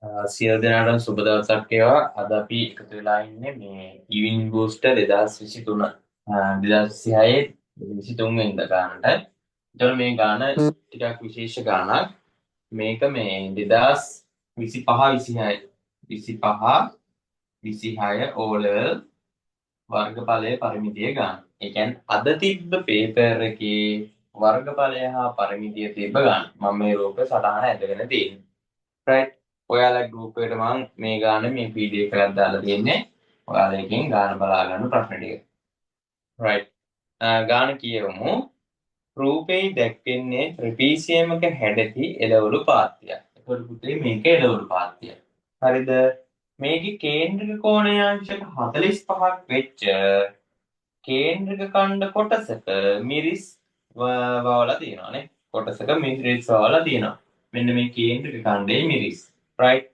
සියලු දෙනාටම සුබ දවසක් වේවා. අද අපි එකතු වෙලා ඉන්නේ මේ ඉවින් බූස්ටර් 2023 2026 23 වෙනිදා ගානට. ඒතකොට මේ ගාන ටිකක් විශේෂ ගානක්. මේක මේ 2025 26 25 26 O level වර්ගඵලයේ පරිමිතිය ගාන. ඒ කියන්නේ අද තිබ්බ පේපර් එකේ වර්ගඵලය හා පරිමිතිය තිබ්බ ගාන. මම මේ රූප සටහන ඇඳගෙන තියෙන්නේ. රයිට්. ඔයාලා ගෲප් එකට මම මේ ගාන මේ PDF එකක් දාලා තියෙන්නේ. ඔයාලා එකෙන් ගාන බලා ගන්න ප්‍රශ්න ටික. රයිට්. ගාන කියවමු. රූපේ දැක්වෙන්නේ ත්‍රිපීසියමක හැඩති එළවලු පාත්තියක්. එතකොට පුතේ මේක එළවලු පාත්තියක්. හරිද? මේකේ කේන්ද්‍රික කෝණය අංශක 45ක් වෙච්ච කේන්ද්‍රික ඛණ්ඩ කොටසක මිරිස් වවලා තියෙනවා නේ. කොටසක මිරිස් වවලා තියෙනවා. මෙන්න මේ කේන්ද්‍රික ඛණ්ඩයේ මිරිස්. රයිට්.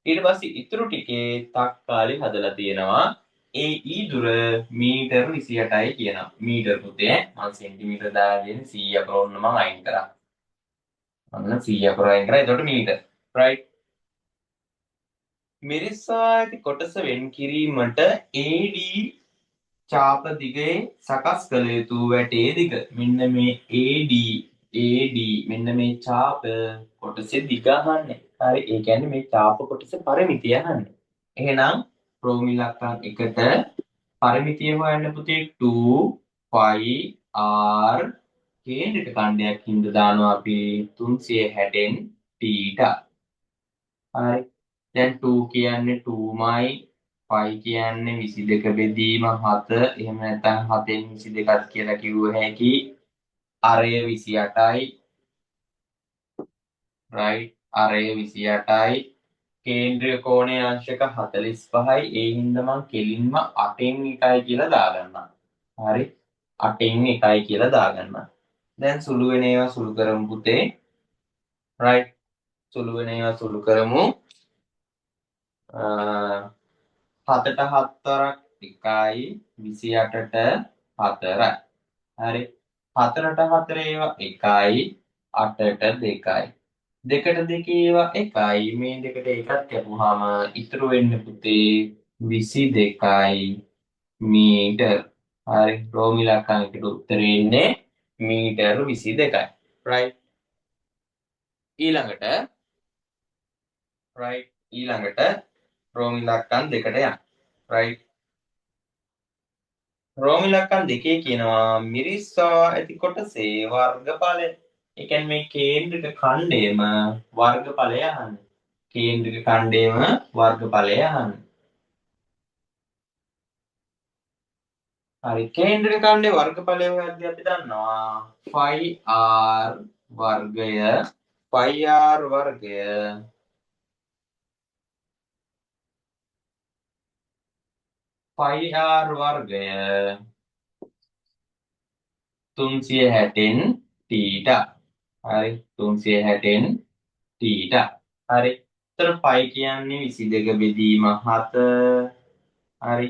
ඊට පස්සේ ඉතුරු ටිකේ තක්කාලි හදලා තියෙනවා. ඒ ඊ දුර මීටර් 28යි කියනවා. මීටර් පුතේ මං සෙන්ටිමීටර් දාලා දෙන්නේ 100 අකුර ඔන්න මං අයින් කරා. ඔන්න 100 අකුර අයින් කරා. එතකොට මීටර්. රයිට්. මිරිස්වා ඇති කොටස වෙන් කිරීමට AD චාප දිගයේ සකස් කළ යුතු වැටේ දිග. මෙන්න මේ AD AD මෙන්න මේ චාප කොටසේ දිග අහන්නේ. හරි, ඒ කියන්නේ මේ චාප කොටසේ පරිමිතිය අහන්නේ. එහෙනම් රෝම ඉලක්කම් එකට පරිමිතිය හොයන්න පුතේ 2 pi r කේන්ද්‍රික ඛණ්ඩයක් හින්දා දානවා අපි 360න් තීටා. හරි. දැන් 2 කියන්නේ 2මයි pi කියන්නේ 22 බෙදීම 7, එහෙම නැත්නම් 7න් 22ක් කියලා කිව්ව හැකි. අරය 28යි. රයිට්. අරය 28යි. කේන්ද්‍රීය කෝණය අංශක 45යි. ඒ හින්දා මං කෙලින්ම 8න් 1යි කියලා දාගන්නවා. හරි. 8න් 1යි කියලා දාගන්නවා. දැන් සුළු වෙන ඒවා සුළු කරමු පුතේ. රයිට්. සුළු වෙන ඒවා සුළු කරමු. 7ට 7 වරක් 1යි 28ට 4යි. හරි. 4ට 4 ඒවා 1යි 8ට 2යි. 2ට 2 ඒවා 1යි. මේ දෙකට එකක් කැපුවාම ඉතුරු වෙන්නේ පුතේ 22යි මීටර්. හරි. රෝම ඉලක්කම් එකට උත්තරේ එන්නේ මීටර් 22යි. රයිට්. ඊළඟට රයිට් ඊළඟට රෝම ඉලක්කම් දෙකට යන්න. රයිට්. රෝම ඉලක්කම් දෙකේ කියනවා මිරිස්වා ඇති කොටසේ වර්ගඵලය. ඒ කියන්නේ මේ කේන්ද්‍රික ඛණ්ඩයම වර්ගඵලය අහන්නේ. කේන්ද්‍රික ඛණ්ඩයම වර්ගඵලය අහන්නේ. හරි, කේන්ද්‍රික ඛණ්ඩේ වර්ගඵලය හොයද්දී අපි දන්නවා phi r වර්ගය phi r වර්ගය phi r වර්ගය 360න් තීටා. හරි, 360න් තීටා. හරි. එතකොට phi කියන්නේ 22 බෙදීම 7. හරි.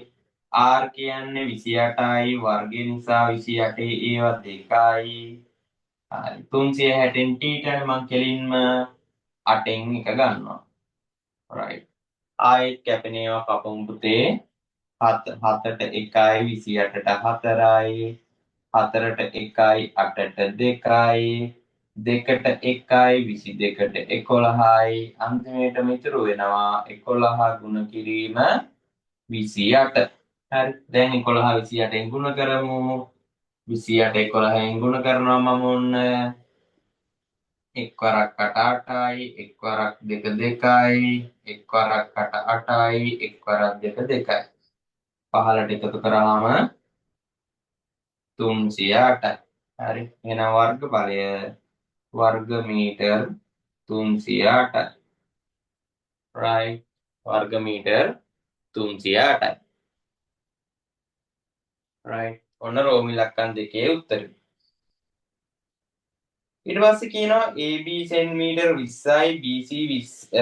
r කියන්නේ 28යි වර්ගය නිසා 28 ඒවා 2යි. හරි. 360න් තීටානේ මං කෙලින්ම 8න් 1 ගන්නවා. රයිට්. ආයෙත් කැපෙන ඒවා කපමු පුතේ. 7ට 1යි 28ට 4යි 4ට 1යි 8ට 2යි 2ට 1යි 22ට 11යි අන්තිමේටම ඉතුරු වෙනවා 11 ගුණ කිරීම 28. හරි. දැන් 11 28න් ගුණ කරමු. 28 11න් ගුණ කරනවා මම ඔන්න එක් වරක් 8 8යි එක් වරක් 2 2යි එක් වරක් 8 8යි එක් වරක් 2 2යි. පහලට එකතු කරාම 308යි. හරි. එහෙනම් වර්ගඵලය වර්ග මීටර් 308යි. රයිට්. වර්ග මීටර් 308යි. රයිට්. ඔන්න රෝම ඉලක්කම් දෙකේ උත්තරේ. ඊට පස්සේ කියනවා AB සෙන්ටිමීටර් 20යි BC 20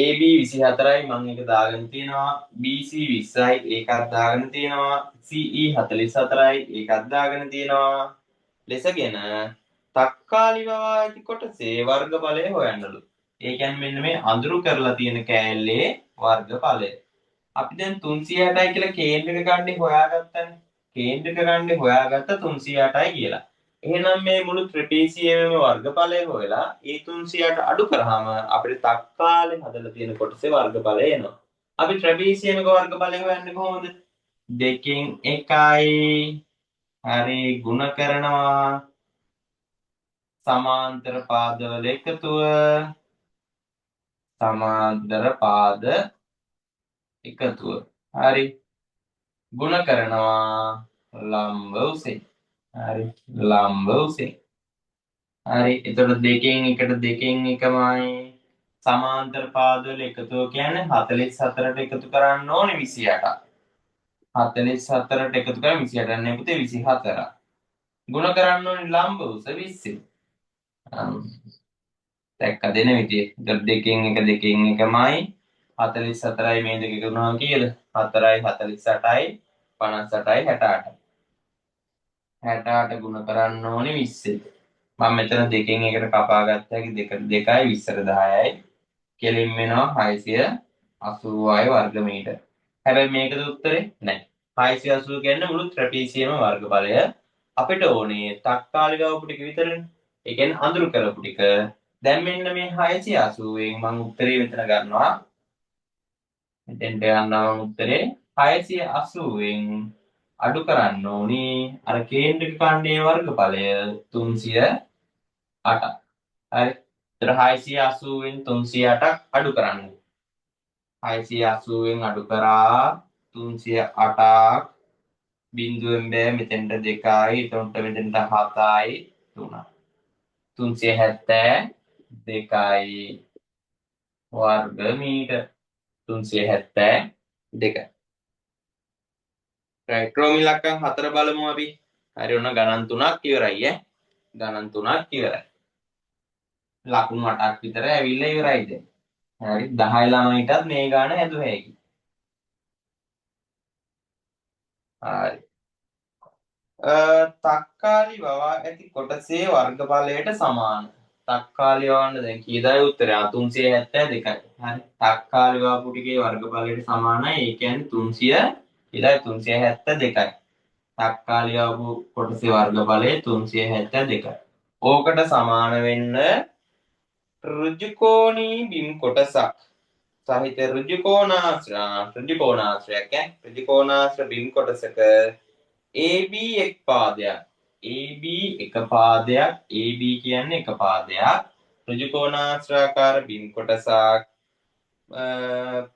AB 24යි මම ඒක දාගෙන තියෙනවා. BC 20යි ඒකත් දාගෙන තියෙනවා. CE 44යි ඒකත් දාගෙන තියෙනවා. ලෙසගෙන තක්කාලි වවා ඇති කොටසේ වර්ගඵලය හොයන්නලු. ඒ කියන්නේ මෙන්න මේ අඳුරු කරලා තියෙන කෑල්ලේ වර්ගඵලය. අපි දැන් 360යි කියලා කේන්ද්‍රික ඛණ්ඩේ හොයාගත්තනේ. කේන්ද්‍රික ඛණ්ඩේ හොයාගත්ත 360යි කියලා. එහෙනම් මේ මුළු ත්‍රිපීසියෙම වර්ගඵලය හොයලා ඒ 308 අඩු කරාම අපිට තක්කාලේ හදලා තියෙන කොටසේ වර්ගඵලය එනවා. අපි ත්‍රිපීසියෙම වර්ගඵලය හොයන්නේ කොහොමද? දෙකෙන් එකයි හරි ගුණ කරනවා සමාන්තර පාදවල එකතුව සමාන්තර පාද එකතුව හරි ගුණ කරනවා ලම්බ උසෙන්. හරි ලම්බ උසෙන්. හරි එතකොට දෙකෙන් එකට දෙකෙන් එකමයි සමාන්තර පාදවල එකතුව කියන්නේ 44ට එකතු කරන්න ඕනේ 28ක්. 44ට එකතු කරා 28 නේ පුතේ 24. ගුණ කරන්න ඕනේ ලම්බ උස 20. දැක්ක දෙන විදිය. එතකොට දෙකෙන් එක දෙකෙන් එකමයි 44යි මේ දෙක එකතු වුණාම කීයද? 4යි 48යි 58යි 68. 68 ගුණ කරන්න ඕනේ 20. මම මෙතන දෙකෙන් එකට කපා ගත්ත හැකි දෙකට 2යි 20ට 10යි. කෙලින් වෙනවා 680යි වර්ග මීටර. හැබැයි මේකද උත්තරේ නෑ. 680 කියන්නේ මුළු ත්‍රපීසියම වර්ගඵලය. අපිට ඕනේ තක්කාලි ගවපු ටික විතරනේ. ඒ කියන්නේ අඳුරු කරපු ටික. දැන් මෙන්න මේ 680න් මම උත්තරේ මෙතන ගන්නවා. මෙතෙන්ට යනවා මම උත්තරේ 680න් අඩු කරන්න ඕනි අර කේන්ද්‍රික ඛණ්ඩයේ වර්ගඵලය 308ක්. හරි. ඒතර 680න් 308ක් අඩු කරන්න. 680න් අඩු කරා 308ක් බිංදුවෙන් බෑ මෙතෙන්ට 2යි එතනට මෙතෙන්ට 7යි 3යි 372යි වර්ග මීටර් 372. රයිට් රෝම ඉලක්කම් 4 බලමු අපි. හරි ඔන්න ගණන් තුනක් ඉවරයි ඈ. ගණන් තුනක් ඉවරයි. ලකුණු 8ක් විතර ඇවිල්ලා ඉවරයි දැන්. හරි 10 ළමයිටත් මේ ගාන හැදුව හැකි. හරි. තක්කාලි වවා ඇති කොටසේ වර්ගඵලයට සමාන. තක්කාලි වවන්න දැන් කීයදයි උත්තරය? 372යි. හරි. තක්කාලි වවපු ටිකේ වර්ගඵලයට සමානයි. ඒ කියන්නේ 300 කීයදයි? 372යි. තක්කාලි වවපු කොටසේ වර්ගඵලය 372යි. ඕකට සමාන වෙන්න ඍජුකෝණී බිම් කොටසක් සහිත ඍජුකෝණාශ්‍රයක් ඈ ඍජුකෝණාශ්‍ර බිම් කොටසක AB එක් පාදයක් AB එක පාදයක් AB කියන්නේ එක පාදයක් ඍජුකෝණාශ්‍රාකාර බිම් කොටසක්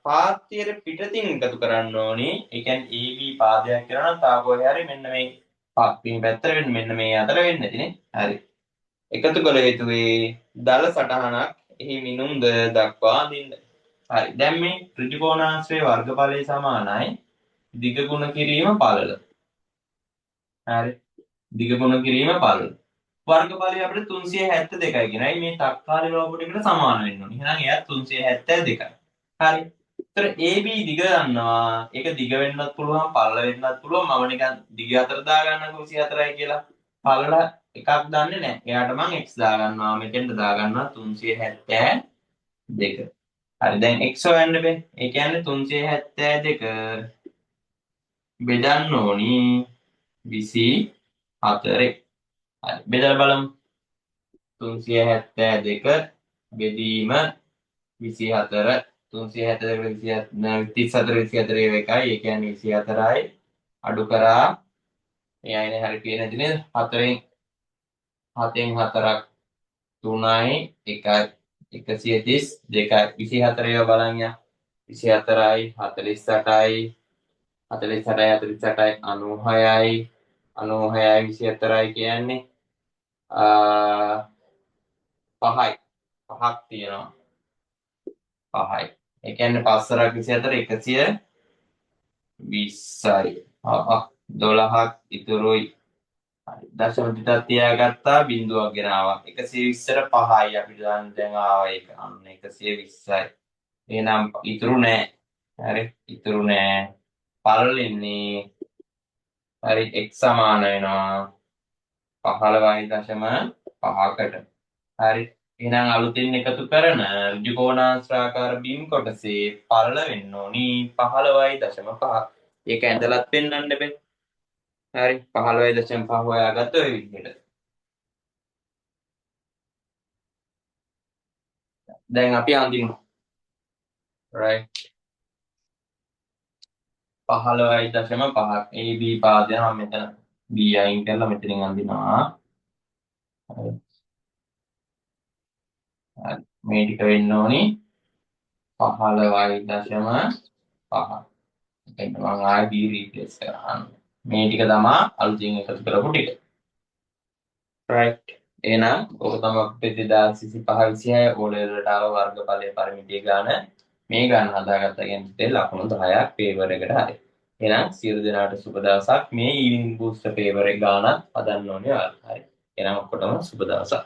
පාත්‍යයට පිටතින් එකතු කරන්න ඕනි. ඒ කියන්නේ AB පාදයක් කරනවා නම් තා කොහේ හරි මෙන්න මේ මේ පැත්තට වෙන්න මෙන්න මේ අතර වෙන්න ඇතිනේ. හරි. එකතු කළ යුතුයි දල සටහනක් එහි මිනුම්ද දක්වා අඳින්න. හරි. දැන් මේ ඍජුකෝණාශ්‍රයේ වර්ගඵලය සමානයි දිග ගුණ කිරීම පළල. හරි. දිග ගුණ කිරීම පළල. වර්ගඵලය අපිට 372යි කියනයි මේ තක්කාලි වවපු ටිකට සමාන වෙන්න ඕනේ. එහෙනම් එයත් 372යි. හරි. ඒතර AB දිග දන්නවා. ඒක දිග වෙන්නත් පුළුවන්, පළල වෙන්නත් පුළුවන්. මම නිකන් දිග අතර දාගන්නකෝ 24යි කියලා. පළල එකක් දන්නේ නැහැ. එයාට මං x දාගන්නවා. මෙතෙන්ට දාගන්නවා 372. හරි. දැන් x හොයන්න බෑ. ඒ කියන්නේ 372 බෙදන්න ඕනි 24. හරි. බෙදලා බලමු. 372 බෙදීම 24 372 34 24 එකයි. ඒ කියන්නේ 24යි අඩු කරා මේ අයනේ හරි පේන නැති නේද? 4න් 7න් 4ක් 3යි 1යි 132යි 24 ඒවා බලන් යා. 24යි 48යි 48යි 48යි 96යි 96යි 24යි කියන්නේ 5යි 5ක් තියෙනවා 5යි. ඒ කියන්නේ 5 හතරක් 24 120යි. 12ක් ඉතුරුයි. හරි. දශම දෙකක් තියාගත්තා බිංදුවක් ගෙන ආවා. 120ට 5යි අපිට දැන් ආවා ඒක. අන්න 120යි. එහෙනම් ඉතුරු නෑ. හරි. ඉතුරු නෑ. පළල ඉන්නේ හරි x සමාන වෙනවා 15.5කට. හරි. එහෙනම් අලුතින් එකතු කරන ඍජුකෝණාස්‍රාකාර බිම් කොටසේ පරල වෙන්න ඕනි 15.5. ඒක ඇඳලත් පෙන්වන්න බෑ. හරි, 15.5 හොයාගත්ත ඔය විදිහට. දැන් අපි අඳිමු. Right. 15.5ක් AB පාදය මම මෙතන B අයින් කරලා මෙතනින් අඳිනවා. හරි. හරි. මේ ටික වෙන්න ඕනි 15.5. එතන මම ආයෙ B replace කරා. මේ ටික තමා අලුතින් එකතු කරපු ටික. Right. එහෙනම් ඔක තමයි අපිට 2025 26 ඕ ලෙවල් වලට ආව වර්ගඵලයේ පරිමිතිය ගාන. මේ ගාන හදාගත්තා කියන්නේ ලකුණු 10ක් පේපර් එකට හරි. එහෙනම් සියලු දෙනාට සුබ දවසක්. මේ ඊවිනිං බූස්ටර් පේපර් එක ගානත් හදන්න ඕනේ ඔයාලා. හරි. එහෙනම් ඔක්කොටම සුබ දවසක්.